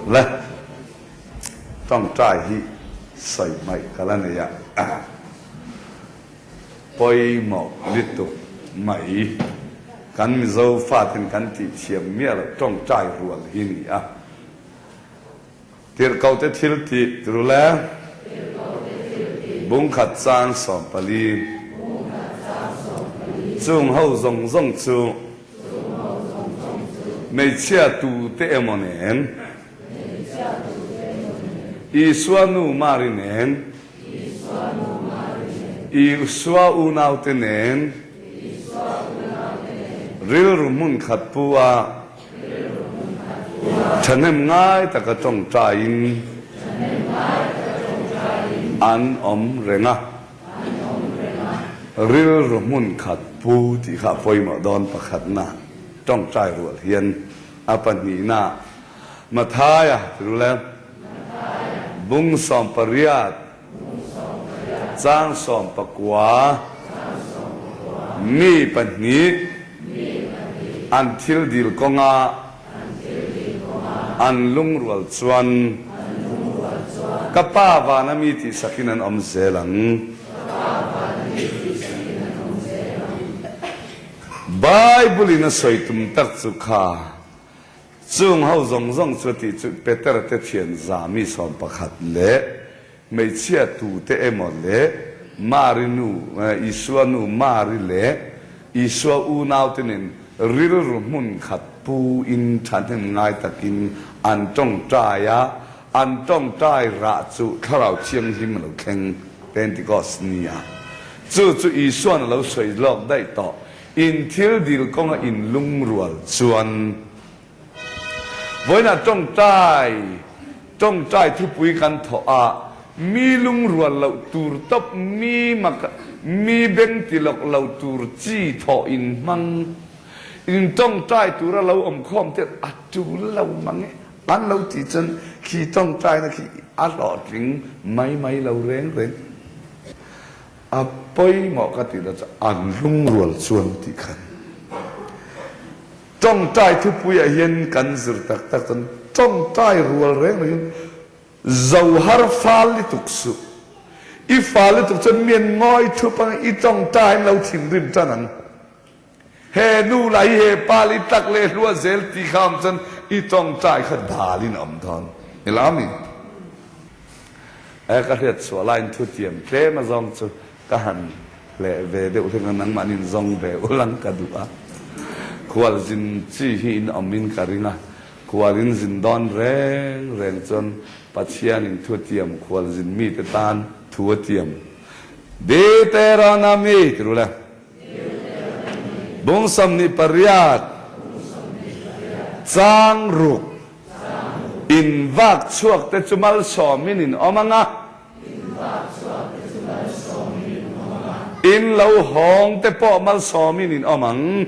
Le tawngtai hi sawi hmaih ka la nei a, pawimawh lutuk mai. Kan Mizo faten kan tih thiam miah loh tawngtai rual hi ni a. Tirhkohte thil tih ru le. Bungkhat chang 14. Chung ho zawng zawng chu hmeichhia tute emaw nen, Isua nu Mari nen, Isua unaute nen, rilru hmun khat pu a, Thahnem ngai taka tawngtaiin an awm reng a, rilru hmun khat pu tih kha a pawimawh dawn pakhatna tawngtai rual hian a pahnihna Mathaia tirule bung 18 Chang 19 Mi pahnih an thil dil kawngah an lungrual chuan Ka Pa vana mi tihsakin an awm zel ang. Bible-in a sawi tum tak chu kha Chung ho zawng zawng chu tih chu Petera te thian za mi 11 leh hmeichhia tute emaw leh Mari nu, Isua nu Mari leh Isua unaute nen rilru hmun khat pu in thahnem ngai takin an tawngtai a, an tawngtai rah chu Thlarau Thianghlim a lo thleng Pentecost ni a. Chu chu Isuan a lo sawi lawk daih tawh. In thil dil kawnga in lungrual chuan vawiinah tawngtai tawngtai thupui kan thawh a, mi lungrual loh tur tawp mi mak mi beng ti lawk lo tur chi thawh in hmang in tawngtai tura lo awm khawm te a tul lo mang e an lo tih chuan khi tawngtaina khi a hlawhtling mai mai lo reng reng. A pawimawh ka tih na chu an lungrual chuan tih khan tawngtai thupuiah hian kan zir tak tak chuan tawngtai rual reng rengin zo har fal lutuk suh. I fal lutuk chuan mi an ngawi thup ang i tawngtai an lo thinrim tan ang. He nu lah hi he pa li tak leh hluah zel tih kha awm chuan i tawngtai kha dalin a awm dawn ni lo ami? E ka hriat chhuah laiin thu tiam tlem a zawng chu ka han hleh ve deuh hlek a, nangmahni in zawng ve ulang ka duh a. Khualzin chi hi in awm in ka ring a, khual in zin dawn reng reng chuan Pathian in thu tiam khualzin mite tan thu a tiam. Deuteronomy ti ru le. Bung 28 chang ruk in vak chhuak te chu malsawmin in awm ang a, in lo hawng te pawh malsawmin in awm ang.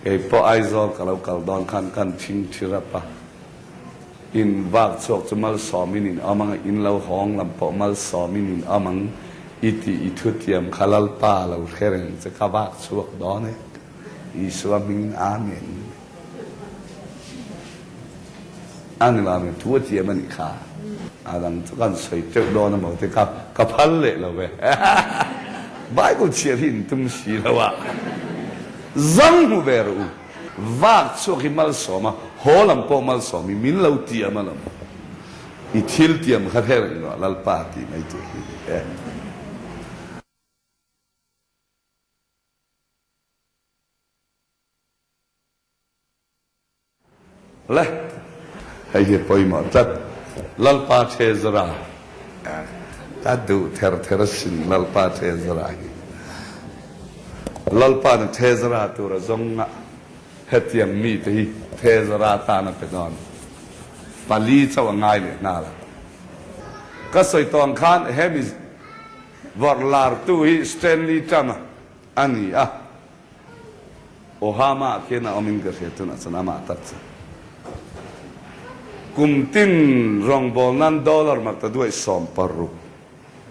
Kei pawh Aizawl ka lo kal dawn khan kan thing thi rap a. In vak chhuak chu malsawmin in awm ang, in lo hawng lam pawh malsawmin in awm ang i tih i thutiam kha Lalpa lo hre reng che ka vak chhuak dawn e. Isua hmingin Amen. A ni lo amen thu a thiam a nih kha. A dang chu kan sawi teuh dawn emaw te ka ka phal leh lo ve. Bible chhiar hi in tum si lo a. Zang hmu ve rawh u. Vak chhuak hi malsawm a, haw lam pawh malsawm hi min lo tiam a lawm. I thil tiam kha hre reng rawh Lalpa tih mai tur hi ni e. Le, hei hi pawimawh tlat. Lalpa Thezara ka duh ther ther asin Lalpa Thezara hi. Lalpa na Thezara tur a zawng a, hetiang mite hi Thezara tan a pe dawn. Pali chauh a ngai leh nghal a. Ka sawi tawh ang khan hemi vawrh lartu hi Stanley Tama a ni a. Ohama khian a awmin ka hria tunah chuan amah tak chu kum tin rawngbâwl nan dollar makta duaih 16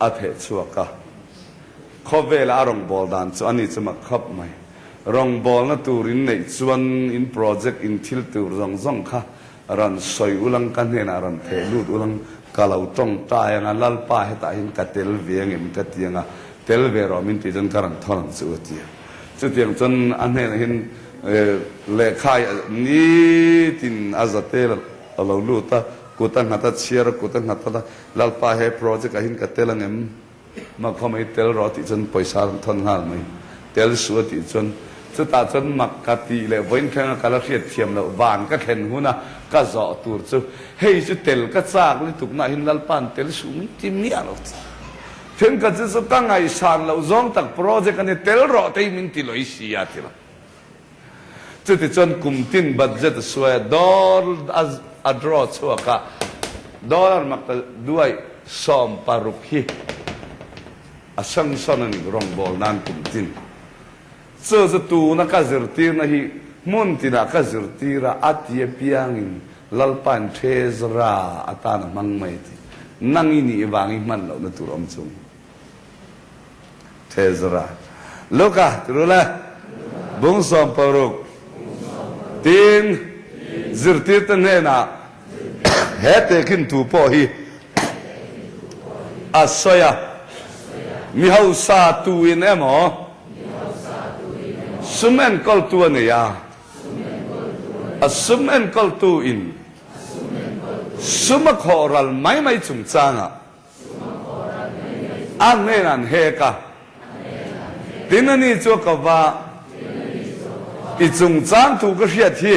a theh chhuak a. Khawvela a rawngbâwl dan chu ani chu mak khawp mai. Rawngbawlna tur in neih chuan in project in thil tur zawng zawng kha rawn sawi ulang ka hnenah rawn theh lut ulang ka lo tawngtai anga Lalpa hetah hian ka tel ve angem ka ti anga tel ve rawh min tih chuan ka rawn thawn ang che u a ti a. Chutiang chuan a hnenah hian lehkha nitin a za tel a lo lut a, kut a nghat a chhiar a kut a nghat a Lalpa he project ah hian ka tel angem? Mak khaw mai tel rawh tih chuan pawisa rawn thawn nghal mai. Tel suh a tih chuan chutah chuan mak ka tih leh vawiin thlenga ka la hriat thiam loh van ka thlen huna ka zawh tur chu hei chu tel ka chak lutuk na hin Lalpa'n tel suh min ti miah lo chu. Thenkhat chu chu ka ngaihsan loh zawng tak project a ni tel rawh te hi min ti lawih si a ti lo. Chutichuan kum tin budget a suai a, dollar a draw chhuak a, dollar mak ta duai 16 hi a sanction a ni rawngbâwl nan kum tin. Chu chu tuna ka zirtirna hi hmun tinah ka zirtir a, a ti apiangin Lalpain Treasurer atan a hmang mai a ti. Nang i nih vang i hman lohna tur awm chung. Thezra. Luka, ti ru le. Bung 16. Tin, zirtirte hnenah he tehkhin thu pawh hi a sawi a, Mi hausa tuin emaw sum enkawltu a nei a, a sum enkawltuin sum a khawhral mai mai chungchangah A hnenah an hek a, tin ani chu a ko va, I chungchang thu ka hriat hi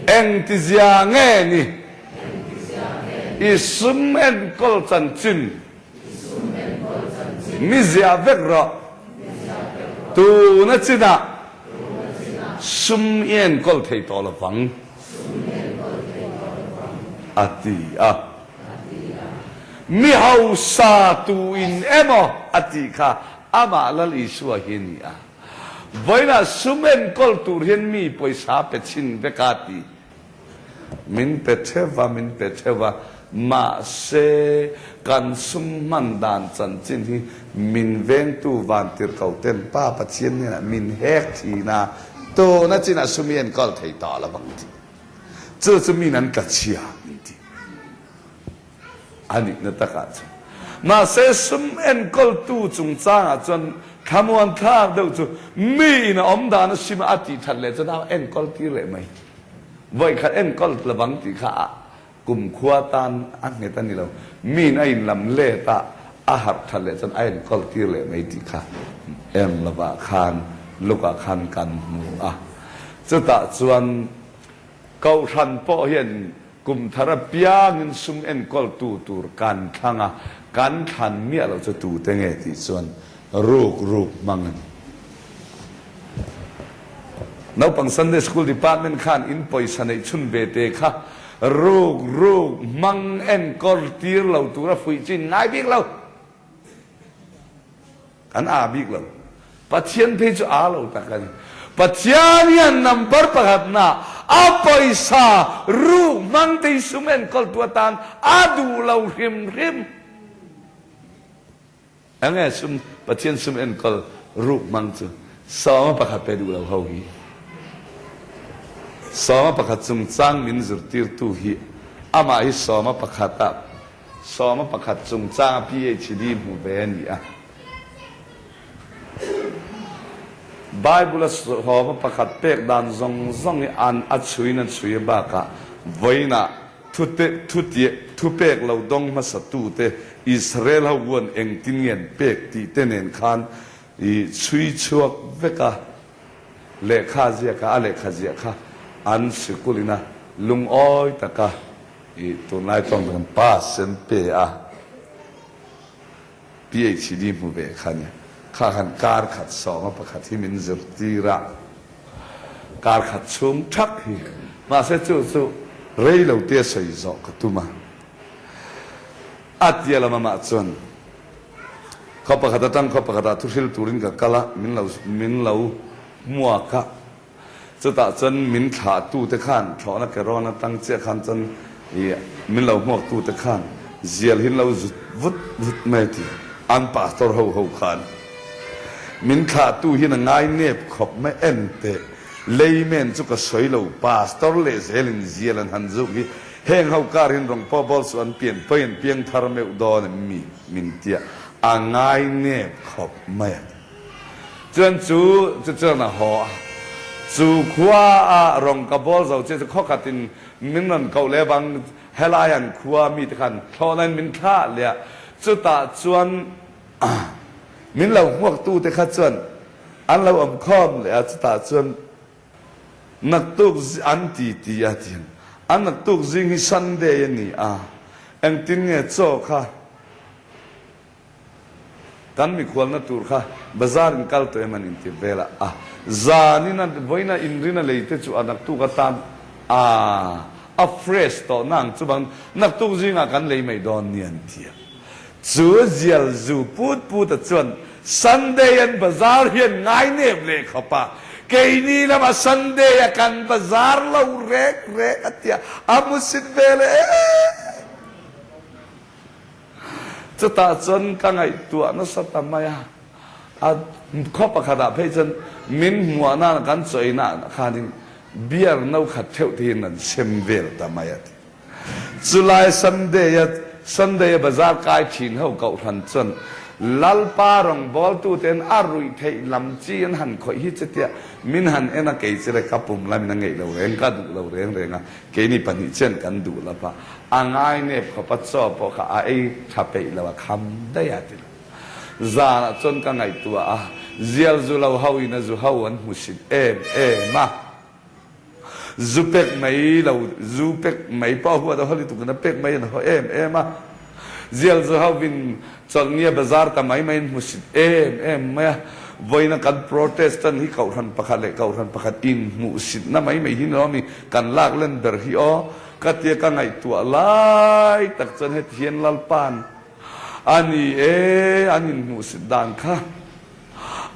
engtizia nge ni? I sum enkawl chanchin mi ziah vek rawh. Tuna chinah sum i enkawl thei tawh lovang. A ti a. Mi hausa tu in emaw a tih kha amah Lal Isua hi a ni a. Vawiinah sum enkawl tur hian mi pawisa pe chhin vek a ti. Min pe theuh a, min pe theuh a, mahse kan sum hman dan chanchin hi min vengtu vantirhko ten Pa Pathian hnenah min hek thin a, tuna chinah sum i enkawl thei tawh lo ang tih. Chu chu min an tlachhia min ti. A nihna takah chuan. Mahse sum enkawltu chungchangah chuan thlamuan thlak deuh chu mi in a awm dan a sim a, a tih that leh chuan a enkawl tir leh mai. Vawikhat enkawl lovang tih kha a kumkhua tan a nghet a ni lo. Mi in a inlam let a, a harh that leh chuan a enkawl tir leh mai tih kha eng lovah khan lukah khan kan hmu a. Chutah chuan Kohhran pawh hian kum thar apiangin sum enkawltu tur kan thlang a, kan thlan miah loh chu tute nge tih chuan ruk ruk hmang a ni. Naupang Sunday School Department khan in pawisa neih chhun ve te kha ruk ruk hmang enkawl tir lo tura fuih chu in ngai bik lo. Kan aa bik lo. Pathian phei chu aa lo tak a ni. Pathian hian number pakhatna a pawisa ruk hmang te hi sum enkawltu atan a duh lo hrim hrim. Enge sum Pathian sum enkawl ruk hmang chu sawma pakhat pe duh lo ho hi. Sawma pakhat chungchang min zirtirtu hi amah hi sawma pakhat ah 11 chungchanga PhD hmu ve a ni a. Bible-a 11 pek dan zawng zawng hi an a chhuiin a chhui a bakah vawiinah thute thutiah thupek lo dawng hmasatute Israel ho huan engtin nge an pek tih te nen khan i chhui chhuak vek a. Lehkha ziaka a lehkha ziah kha an sikulin a lungawi taka I tunlai tawng kan pass an pe a, PhD hmu ve kha nia. Kha khan kar khat sawma pakhat hi min zirtir a, kar khat chhung thak hi. Mahse chu chu rei lo te sawi zawh ka tum a. A tia lam amah chuan khaw pakhat atang khaw pakhatah thu hril turin ka kal a, min lo min lo hmuak a. Chutah chuan min thlahtute khan thlawhna ke rawn atang chiah khan chuan i min lo hmuaktute khan zial hi an lo zut vut vut mai a ti. An pastor ho ho khan. Min thlahtu hian a ngai nep khawp mai en teh. Layman chu ka sawi lo, pastor leh zelin zial an han zuk hi heng ho kar hian rawng pawh bawl suh an pian pawi an piang thar meuh dawn em mi min tia a ngai nep khawp mai a ti. Chuan chu chu chuan a haw a, chu khua a rawng ka bawl zo chiah chu khaw khatin min rawn koh leh avang helai an khua mite khan thlawhna in min thlah leh a, chutah chuan min lo hmuaktute kha chuan An lo awm khawm leh a, chutah chuan naktuk an ti ti a tiang a naktuk zing hi Sunday a ni a, engtin nge chaw kha kan mikhualna tur kha bazar in kal tawh em an inti vel a, a zanin a vawiina inrina lei te chu a naktuk atan a a fresh tawh na ang chuvang naktuk zingah kan lei mai dawn ni an ti a. Chu zial zu put put a chuan Sunday an bazar hian ngai nep leh khawp a, keini lama Sunday a kan bazar lo rek rek a tia a hmusit ve leh em. Chutah chuan ka ngaihtuah nasa ta mai a, a khaw pakhat ah phei chuan min hmuah nan kan chaw ei na ah khanin beer no khat theuh te hian an sem vel ta mai a ti. Chulai Sunday a Sunday a bazar kai thin ho kohhran chuan Lalpa rawngbawltuten a ruih theih lam chi an han khawih hi chutia min han en a kei chu le ka pum lamin a ngeih lo reng ka duh lo reng reng a keini pahnih chuan kan duh lo va a ngai nep khawp a chaw pawh kha a ei tha peih lo a kham daih a ti lo zanah chuan ka ngaihtuah a zial zu lo ho in a zu ho an hmusit em em a. Zu pek mai lo, zu pek mai pawh a huat a haw lutuk in a pek mai an haw em em a. Zial zu hovin chawlhnia bazar ta mai mai in hmusit em em mai a. Vawiina kan Protestant hi kohhran pakhat leh kohhran pakhat inhmuhsitna mai mai hi ni lo mi kan lak len ber hi aw ka tia ka ngaihtuah lai tak chuan heti hian Lalpa'n a ni e an inhmuhsit dan kha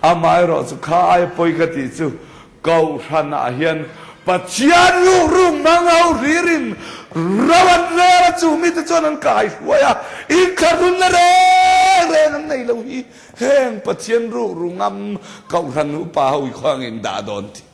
amaherawh chu kha aia pawi ka tih chu Kohhran ah hian Pathian ruhruk hmang ho hlirin ro an rel a, chu mite chuan an kai hruai a, inthlahrunna reng reng an nei lo hi heng Pathian ruhru ngam Kohhran upa ho i khaw angin dah dawn tih.